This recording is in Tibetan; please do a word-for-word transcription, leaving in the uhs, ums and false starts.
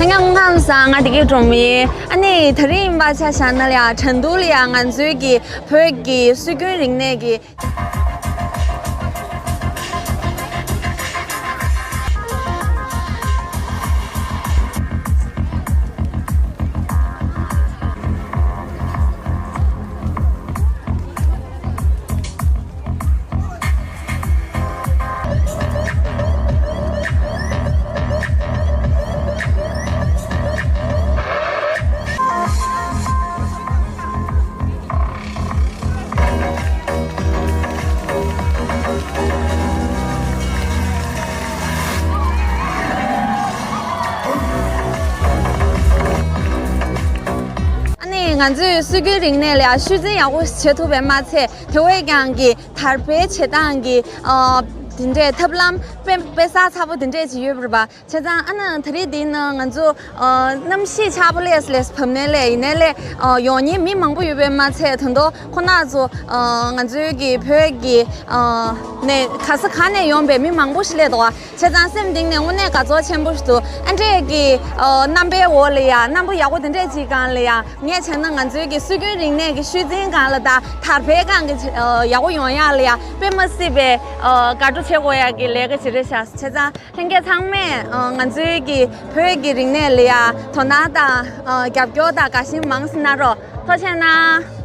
ལྷན་རྒྱས་སྐུ་ཁམས་བཟང་། ང་བདེ་སྐྱིད་སྒྲོལ་མ་ཡིན། ཨ་ནི་དེ་རིང་ཡིན་པ་ཆ་བཞག་ན་ལ་ཡ་ཁྲེང་ཏུའུ་ལ་ཡ་ང་ཚོའི་གི་བོད་ཀྱི་སྲོལ་རྒྱུན་རིག་གནས་ཀྱི། ཨ་ནི་ང་ཚོས་སྲོལ་རྒྱུན་རིག་གནས་ལ་ཡ་ཤུལ་འཛིན་ཡག་པོ་བྱེད་ཐུབ་པས་མ་ཚད། དེ་བས་ཀྱང་གི་དར་སྤེལ་བྱེད་སྟངས་ཀྱི་ཨ་དེ་འདྲའི་ཐབས་ལམ་དཔེ་དཔེ་གསར་ཚ་པོ་དེ་འདྲས་ཅིག་ཡོད་པ་རེད་པ། བྱས་ཙང་ཨ་ནི་དེ་རིང་འདི་ནི་ང་ཚོ་ཨ་གནམ་གཤིས་ཆགས་པ་ལས་ལས་བབས་ནས་ལས་ཡིན་ནའི་ལས་ཨ་ཡོང་མཁན་མི་མང་པོ་ཡོད་པས་མ་ཚད། དོན་དུ་ཁོ་ན་ཚོ་ཨ་ང་ཚོའི་གི་བོད་ཀྱི་ཨ་ནས་ག་ས་ག་ནས་ཡོང་པའི་མི་མང་པོ་ཞིག་སླེབས་འདུག་བ། བྱས་ཙང་སེམས་གཏིང་ནས་དངོས་གནས་དགའ་ཚོར་ཆེན་པོ་ཞིག་འདུག་ཨ་འདྲས་ཀྱི་ཨ་རྣམ་པའི་འོག་ལ་ཡ་རྣམ་པ་ཡག་པོ་དེ་འདྲས་ཅིག་སྒང་ལ་ཡ་ངས་བྱས་ན་ང་ཚོའི་གི་སྲོལ་རྒྱུན་རིག་གནས་ཀྱི་ཤུལ་འཛིན་སྒང་ལ་ད་དར་སྤེལ་སྒང་གི་ཨ་ཡག་པོ་ཡོང་ཡག་ལ་ཡ་དཔེ་མ་སྲིད་པའི་ཨ་དགའ་སྤྲོ་བྱེད་དགོས་ཡག་གི་ལས་ཀ་ཅིག་རེད་ཤག་བྱས་ཙང་ལྷན་རྒྱས་ཚང་མས་ཨ་ང་ཚོའི་གི་བོད་ཀྱི་རིག་གནས་ལ་ཡ་དོ་སྣང་དང་ཨ་རྒྱབ་སྐྱོར་དང་དགའ་ཞེན་མང་ཙམ་གནང་རོགས། ཐུགས་རྗེ་གནང་།